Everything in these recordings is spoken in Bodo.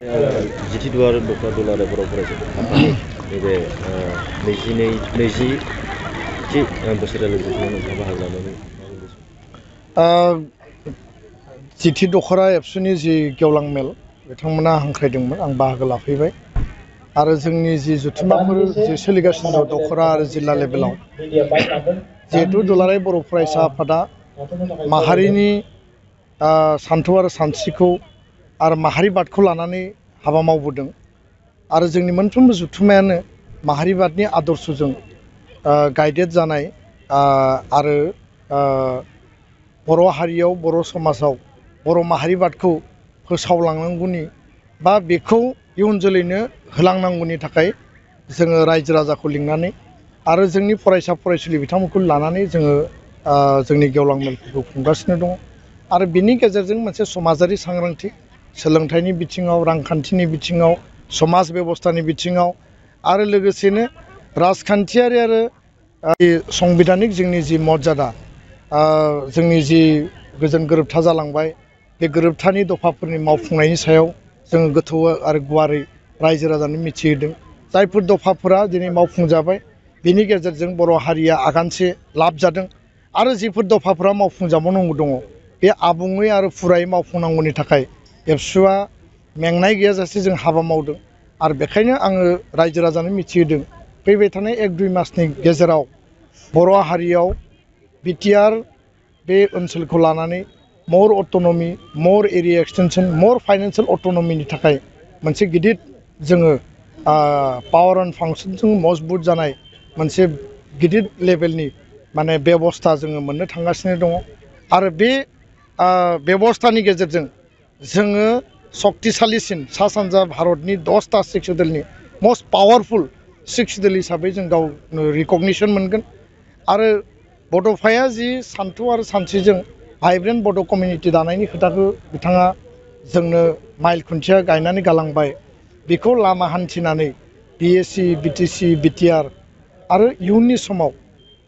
जिथिदुवार दखा दुलाराय बर' फरायसा आफादनि नैबे 22 बोसोरारि जथुम्मायाव नोंथाङा बाहागो लानानै जिथि दखरा एबसुनि जि गेवलां मेल बिथांमोना हांख्रायदोंमोन आं बाहागो लाफैबाय आरो जोंनि जि जथुम्माफोर जि सोलिगासिनो दं दखरा आरो जिल्ला लेभेलाव जिहेतु दुलाराय बर' फरायसा आफादा माहारिनि सान्थौ आरो सानस्रिखौ आरो माहारिबादखौ लानानै हाबा मावबोदों आरो जोंनि मोनफ्रोमबो जथुम्मायानो माहारिबादनि आदर्शजों गाइडेड जानाय आरो बर' हारियाव बर' समाजाव बर' माहारिबादखौ फोसावलांनांगौनि बा बेखौ इयुन जोलैनो होलांनांगौनि थाखाय जोङो रायजो राजाखौ लिंनानै आरो जोंनि फरायसा फरायसुलि बिथांमोनखौ लानानै जोङो जोंनि गेवलां मेलफोरखौ खुंगासिनो दङ आरो बिनि गेजेरजों मोनसे समाजारि सांग्रांथि सोलोंथाइनि बिथिङाव रांखान्थिनि बिथिङाव समाज बेबस्थानि बिथिङाव आरो लोगोसेनो राजखान्थियारि आरो संबिधानिक जोंनि जि मर्यादा जोंनि जि गोजोन गोरोबथा जालांबाय बे गोरोबथानि दफाफोरनि मावफुंनायनि सायाव जोङो गोथौ आरो गुवारै रायजो राजानो मिथिहोदों जायफोर दफाफोरा दिनै मावफुंजाबाय बिनि गेजेरजों बर' हारिया आगानसे लाब जादों आरो जिफोर दफाफोरा मावफुंजाबावनांगौ दङ बे आबुङै आरो फुरायै मावफुंनांगौनि थाखाय एबसुआ मेंनाय गैयाजासे जों हाबा मावदों आरो बेखायनो आङो रायजो राजानो मिथिहोदों फैबाय थानाय 1-2 मासनि गेजेराव बर' हारियाव बिटिआर बे ओनसोलखौ लानानै मर अट'नमि मर एरिया एक्सटेनसन मर फाइनान्सियेल अट'नमिनि थाखाय मोनसे गिदिर जोङो पावार एन्ड फांसनजों मजबुत जानाय मोनसे गिदिर लेभेलनि माने बेबस्था जोङो मोननो थांगासिनो दङ आरो बे बेबस्थानि गेजेरजों जोङो सक्तिशालिसिन सा सानजा भारतनि 10टा सिक्सुदेलनि मस्ट पावारफुल सिक्सुदेल हिसाबै जों गावनो रिकगनिसन मोनगोन आरो बड'फाया जि सान्थौ आरो सानस्रिजों भाइब्रेन्ट बड' कमिउनिटि दानायनि खोथाखौ बिथाङा जोंनो माइल खुन्थिया गायनानै गालांबाय बेखौ लामा हान्थिनानै बिएसि बिटिसि बिटिआर आरो इयुननि समाव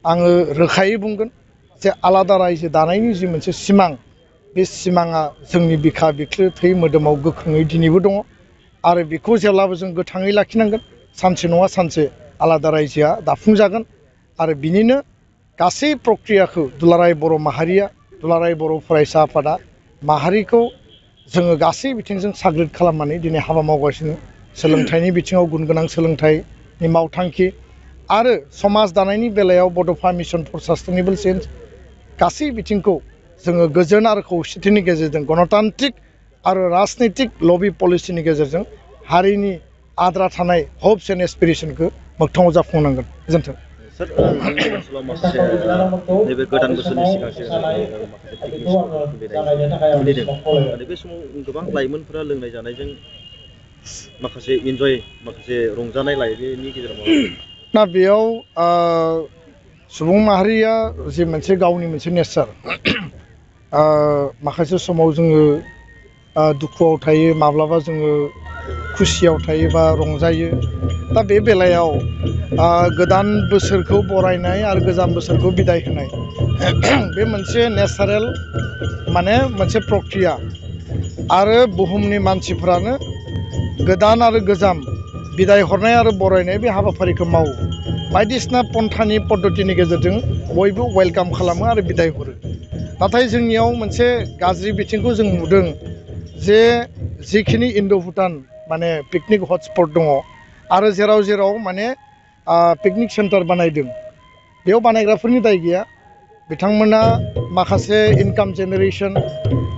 आङो रोखायै बुंगोन जे आलादा रायजो दानायनि जि मोनसे सिमां बे सिमाङा जोंनि बिखा बिख्लो थै मोदोमाव गोख्रोङै दिनैबो दङ आरो बेखौ जेब्लाबो जों गोथाङै लाखिनांगोन सानसे नङा सानसे आलादा रायजोआ दाफुंजागोन आरो बिनिनो गासै प्रक्रियाखौ दुलाराय बर' माहारिया दुलाराय बर' फरायसा आफादा माहारिखौ जोङो गासै बिथिंजों साग्रिद खालामनानै दिनै हाबा मावगासिनो सोलोंथाइनि बिथिङाव गुन गोनां सोलोंथाइनि मावथांखि आरो समाज दानायनि बेलायाव बड'फा मिशन फर सास्टेनेबल चेन्ज गासै बिथिंखौ जोङो गोजोन आरो खौसेथिनि गेजेरजों गणतान्त्रिक आरो राजनितिक लबि पलिसिनि गेजेरजों हारिनि आद्रा थानाय हप्स एन्ड एसपिरेसनखौ मोगथाङाव जाफुंनांगोन गोजोन्थों सर जोंनि ओनसोलाव माखासे नैबे गोदान बोसोरनि सिगां माखासे पिकनिक स्पटफोर खुलिदों बे समाव गोबां लाइमोनफोरा लोंनाय जानायजों माखासे इन्जय माखासे रंजानाय लायो बेनि गेजेराव ना बेयाव सुबुं माहारिया जि मोनसे गावनि मोनसे नेचार माखासे समाव जोङो दुखुआव थायो माब्लाबा जोङो खुसियाव थायो बा रंजायो दा बे बेलायाव गोदान बोसोरखौ बरायनाय आरो गोजाम बोसोरखौ बिदाय होनाय बे मोनसे नेचारेल माने मोनसे प्रक्रिया आरो बुहुमनि मानसिफ्रानो गोदान आरो गोजाम बिदाय हरनाय आरो बरायनाय बे हाबाफारिखौ मावो बायदिसिना पन्थानि पद्धतिनि गेजेरजों बयबो वेलकाम खालामो आरो बिदाय हरो नाथाय जोंनियाव मोनसे गाज्रि बिथिंखौ जों नुदों जे जिखिनि इन्ड' भुटान माने पिकनिक हटस्पट दङ आरो जेराव जेराव माने पिकनिक सेन्टार बानायदों बेयाव बानायग्राफोरनि दाय गैया बिथांमोना माखासे इनकाम जेनेरेसन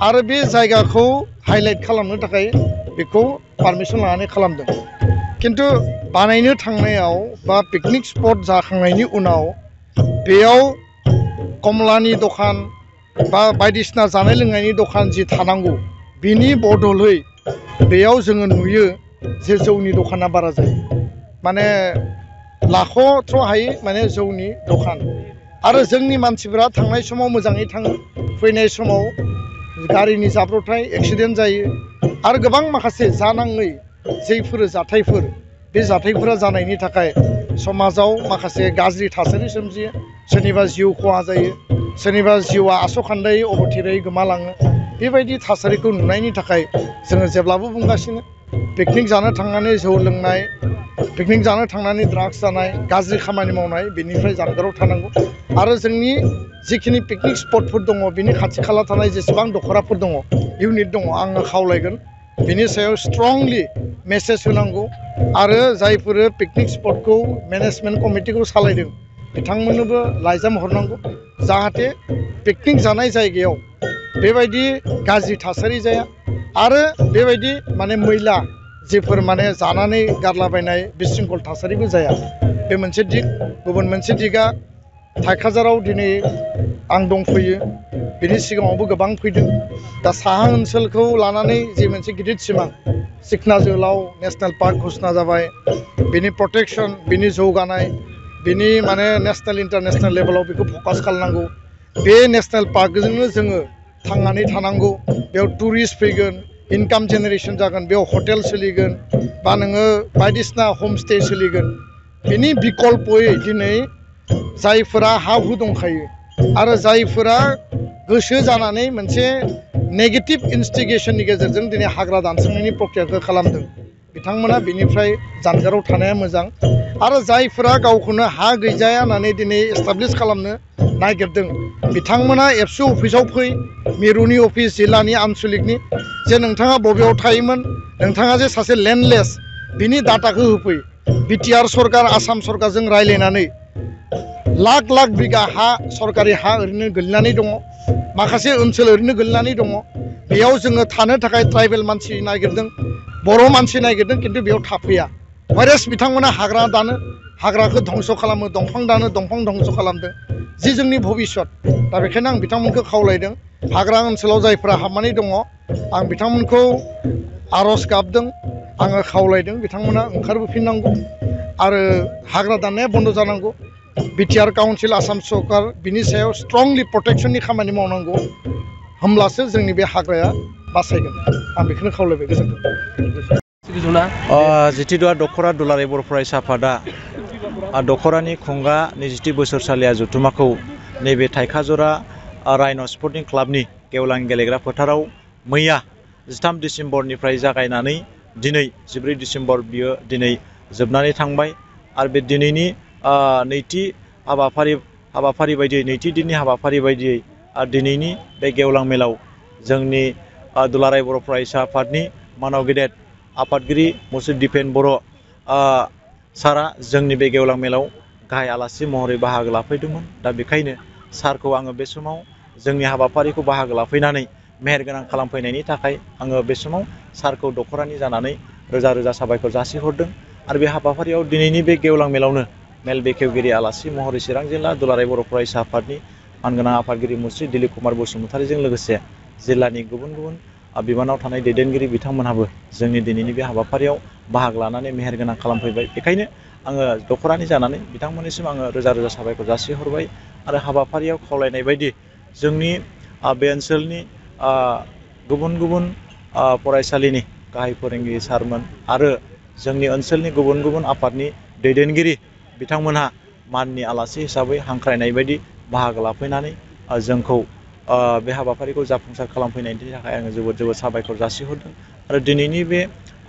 आरो बे जायगाखौ हाइलाइट खालामनो थाखाय बेखौ पारमिसन लानानै खालामदों खिन्थु बानायनो थांनायाव बा पिकनिक स्पट जाखांनायनि उनाव बेयाव कमलानि दखान बा बायदिसिना जानाय लोंनायनि दखान जि थानांगौ बिनि बदलै बेयाव जोङो नुयो जे जौनि दखाना बारा जायो माने लाख'थ्र'हायै माने जौनि दखान आरो जोंनि मानसिफोरा थांनाय समाव मोजाङै थाङो फैनाय समाव गारिनि जाब्रबथाय एक्सिडेन्ट जायो आरो गोबां माखासे जानाङै जायफोर जाथायफोर बे जाथायफोरा जानायनि थाखाय समाजाव माखासे गाज्रि थासारि सोमजियो सोरनिबा जिउ खहा जायो सोरनिबा जिउआ आस'खान्दायै अबथिरायै गोमालाङो बेबायदि थासारिखौ नुनायनि थाखाय जोङो जेब्लाबो बुंगासिनो पिकनिक जानो थांनानै जौ लोंनाय, पिकनिक जानो थांनानै ड्राग्स जानाय, गाज्रि खामानि मावनाय बेनिफ्राय जानगाराव थानांगौ। आरो जोंनि जिखिनि पिकनिक स्पटफोर दङ बिनि खाथि खाला थानाय जेसेबां दखराफोर दङ, इउनिट दङ, आङो खावलायगोन बिनि सायाव स्ट्रंलि मेसेज होनांगौ। आरो जायफोर पिकनिक स्पटखौ मेनेजमेन्ट कमिटिखौ सालायदों बिथांमोननोबो लाइजाम हरनांगौ जाहाथे पिकनिक जानाय जायगायाव बेबायदि गाज्रि थासारि जाया आरो बेबायदि माने मैला जेफोर माने जानानै गारलाबायनाय बिशृंखल थासारिबो जाया। बे मोनसे दिग। गुबुन मोनसे दिगा थाइखाजाराव दिनै आं दंफैयो, बिनि सिगाङावबो गोबां फैदों। दा साहा ओनसोलखौ लानानै जे मोनसे गिदिर सिमां, सिखना जोहोलाव नेशनेल पार्क घोषणा जाबाय, बिनि प्रटेक्शन, बिनि जौगानाय, बिनि माने नेशनेल इन्टारनेशनेल लेभेलाव बेखौ फकास खालामनांगौ। बे नेशनेल पार्कजोंनो जोङो थांनानै थानांगौ। बेयाव टुरिस्ट फैगोन, इनकाम जेनेरेशन जागोन, बेयाव हटेल सोलिगोन बा नोङो बायदिसिना हमस्टे सोलिगोन। बिनि बिकल्पयै दिनै जायफोरा हा हु दंखायो आरो जायफोरा गोसो जानानै मोनसे नेगेटिभ इनस्टिगेशननि गेजेरजों दिनै हाग्रा दानस्रांनायनि प्रक्रियाखौ खालामदों, बिथांमोना बिनिफ्राय जानगाराव थानाया मोजां। आरो जायफोरा गावखौनो हा गैजाया होननानै दिनै एस्टाब्लिश खालामनो नागिरदों बिथांमोना एबसु अफिसाव फै, मिरुनि अफिस, जिल्लानि आनसलिकनि, जे नोंथाङा बबेयाव थायोमोन, नोंथाङा जे सासे लेन्डलेस बिनि डाटाखौ होफै। बिटिआर सरकार, आसाम सरकारजों रायज्लायनानै लाख लाख बिगा हा, सरकारि हा ओरैनो गोलैनानै दङ, माखासे ओनसोल ओरैनो गोलैनानै दङ। बेयाव जोङो थानो थाखाय ट्राइबेल मानसि नागिरदों, बर' मानसि नागिरदों, खिन्थु बेयाव थाफैया। वाइरेस बिथांमोना हाग्रा दानो, हाग्राखौ धंस खालामो, दंफां दानो, दंफां धंस खालामदों, जि जोंनि भबिष्यत। दा बेखायनो आं बिथांमोनखौ खावलायदों, हाग्रा ओनसोलाव जायफ्रा हाबनानै दङ आं बिथांमोनखौ आर'ज गाबदों, आङो खावलायदों बिथांमोना ओंखारबोफिननांगौ आरो हाग्रा दाननाया बन्द जानांगौ। बिटिआर काउन्सिल, आसाम सरकार बिनि सायाव स्ट्रंलि प्रटेक्शननि खामानि मावनांगौ, होमब्लासो जोंनि बे हाग्राया बासायगोन। आं बेखौनो खावलायबाय। गोजोन्थों। जितिदुवा दखरा दुलाराय बर' फरायसा आफादा दखरानि खुंगा 20थि बोसोरसालिया जथुमाखौ नैबे थाइखाजरा राइन' स्पर्टिं क्लाबनि गेवलां गेलेग्रा फोथाराव मैया 13 डिसेम्बरनिफ्राय जागायनानै दिनै 14 डिसेम्बर बियो दिनै जोबनानै थांबाय। आरो बे दिनैनि नैथि हाबाफारि बायदियै, नैथि दिननि हाबाफारि बायदियै दिनैनि बे गेवलां मेलाव जोंनि दुलाराय बर' फरायसा आफादनि मानाव गेदेर आफादगिरि मुसुर दिपेन बर' सारा जोंनि बे गेवलां मेलाव गाहाय आलासि महरै बाहागो लाफैदोंमोन। दा बेखायनो सारखौ आङो बे समाव जोंनि हाबाफारिखौ बाहागो लाफैनानै मेहेरगोनां खालामफैनायनि थाखाय आङो बे समाव सारखौ दखरानि जानानै रोजा रोजा साबायखर जासिहरदों। आरो बे हाबाफारियाव दिनैनि बे गेवलां मेलावनो मेल बेखेवगिरि आलासि महरै चिरां जिल्ला दुलाराय बर' फरायसा आफादनि मानगोनां आफादगिरि मुस्रि दिलीप कुमार बसुमतारीजों लोगोसे जिल्लानि गुबुन गुबुन बिबानाव थानाय दैदेनगिरि बिथांमोनहाबो जोंनि दिनैनि बे हाबाफारियाव बाहागो लानानै मेहेरगोनां खालामफैबाय। बेखायनो आङो दखरानि जानानै बिथांमोननिसिम आङो रोजा रोजा साबायखर जासिहरबाय। आरो हाबाफारियाव खावलायनाय बायदि जोंनि बे ओनसोलनि गुबुन गुबुन फरायसालिनि गाहाय फोरोंगिरि सारमोन आरो जोंनि ओनसोलनि गुबुन गुबुन आफादनि दैदेनगिरि बिथांमोनहा माननि आलासि हिसाबै हांख्रायनाय बायदि बाहागो लाफैनानै जोंखौ बे हाबाफारिखौ जाफुंसार खालामफैनायनि थाखाय आङो जोबोद जोबोद साबायखर जासिहरदों। आरो दिनैनि बे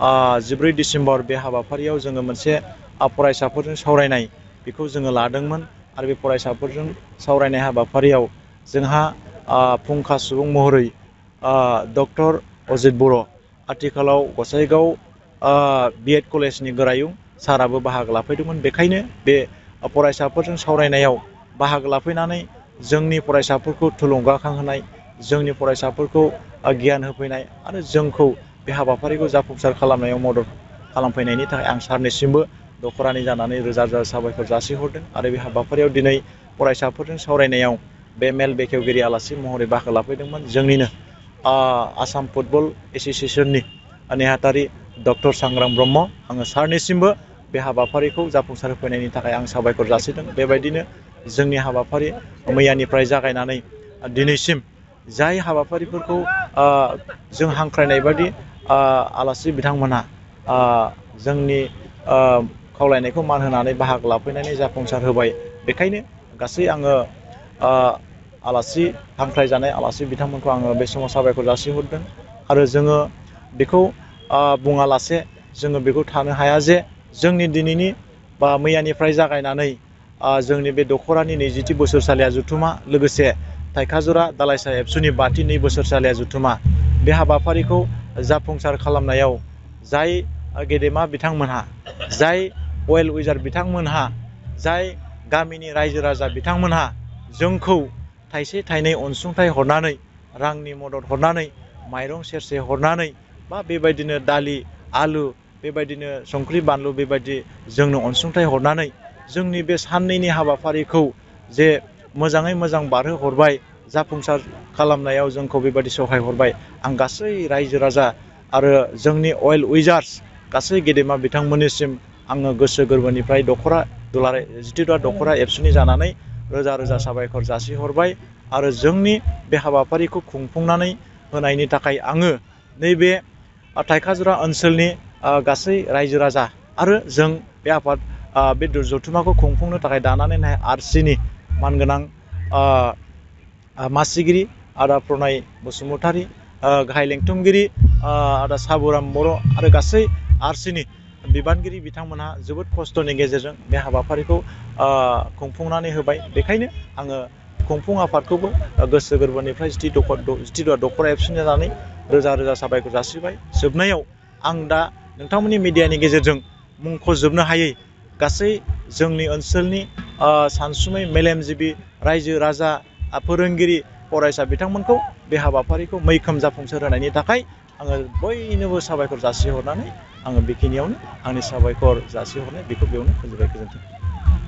14 डिसेम्बर बे हाबाफारियाव जोङो मोनसे फरायसाफोरजों सावरायनाय बेखौ जोङो लादोंमोन। आरो बे फरायसाफोरजों सावरायनाय हाबाफारियाव जोंहा फुंखा सुबुं महरै डक्टर अजित बर' आथिखालाव गसाइगाव बिएड कलेजनि गोरायुं साराबो बाहागो लाफैदोंमोन। बेखायनो बे फरायसाफोरजों सावरायनायाव बाहागो लाफैनानै जोंनि फरायसाफोरखौ थुलुंगाखांहोनाय, जोंनि फरायसाफोरखौ गियान होफैनाय आरो जोंखौ बे हाबाफारिखौ जाफुंसार खालामनायाव मदद खालामफैनायनि थाखाय आं सारनिसिमबो दखरानि जानानै रोजा रोजा साबायखर जासिहरदों। आरो बे हाबाफारियाव दिनै फरायसाफोरजों सावरायनायाव बे मेल बेखेवगिरि आलासि महरै बाहागो लाफैदोंमोन जोंनिनो आसाम फुटबल एस'सिएशननि नेहाथारि डक्टर सांग्रां ब्रह्म। आङो सारनिसिमबो बे हाबाफारिखौ जाफुंसार होफैनायनि थाखाय आं साबायखर जासिदों। बेबायदिनो जोंनि हाबाफारि मैयानिफ्राय जागायनानै दिनैसिम जाय हाबाफारिफोरखौ जों हांख्रायनाय बायदि आलासि बिथांमोनहा जोंनि खावलायनायखौ मान होनानै बाहागो लाफैनानै जाफुंसार होबाय। बेखायनो गासै आङो आलासि हांख्रायजानाय आलासि बिथांमोनखौ आङो बे समाव साबायखर जासिहरदों। आरो जोङो बेखौ बुङालासे जोङो बेखौ थानो हाया जे जोंनि दिनैनि बा मैयानिफ्राय जागायनानै जोंनि बे दख'रानि 20थि बोसोरसालिया जथुमा लोगोसे थाइखाजुरा दालाइसा एबसुनि 5थि बोसोरसालिया जथुमा बे हाबाफारिखौ जाफुंसार खालामनायाव जाय गेदेमा बिथांमोनहा जाय वेल उइजार बिथांमोनहा जाय गामिनि रायजो राजा बिथांमोनहा जोंखौ थाइसे थाइनै अनसुंथाइ हरनानै रांनि मदद हरनानै माइरं सेरसे हरनानै बा बेबायदिनो दालि आलु बेबायदिनो संख्रि बानलु बेबायदि जोंनो अनसुंथाइ हरनानै जोंनि बे साननैनि हाबाफारिखौ जे मोजाङै मोजां बारहोहरबाय जाफुंसार खालामनायाव जोंखौ बेबायदि सहाय हरबाय आं गासै रायजो राजा आरो जोंनि वेल उइजार्स गासै गेदेमा बिथांमोननिसिम आङो गोसो गोरबोनिफ्राय दख'रा दुलाराय जिथिदुवा दख'रा एबसुनि जानानै रोजा रोजा साबायखर जासिहरबाय आरो जोंनि बे हाबाफारिखौ खुंफुंनानै होनायनि थाखाय आङो नैबे थाइखाजुरा ओनसोलनि गासै रायजो राजा आरो जों बे आफाद बे जथुमाखौ खुंफुंनो थाखाय दानानै होनाय आरसिनि मानगोनां मासिगिरि आदा प्रनय बसुमतारी गाहाय लेंथुमगिरि आदा साबुराम बर' आरो गासै आरसिनि बिबानगिरि बिथांमोनहा जोबोद खस्थ'नि गेजेरजों बे हाबाफारिखौ खुंफुंनानै होबाय बेखायनो आङो खुंफुं आफादखौबो गोसो गोरबोनिफ्राय जिथिदुवा दख'रा एबसुनि जानानै रोजा रोजा साबायखर जासिबाय जोबनायाव आं दा नोंथांमोननि मिडियानि गेजेरजों मुंख'जोबनो हायै गासै जोंनि ओनसोलनि सानसुमै मेलेमजिबि रायजो राजा फोरोंगिरि फरायसा बिथांमोनखौ बे हाबाफारिखौ मैखोम जाफुंसार होनायनि थाखाय आङो बयनोबो साबायखर जासिहरनानै आङो बेखिनियावनो आंनि साबायखर जासिहरनाय बेखौ बेयावनो फोजोबबाय गोजोन्थों।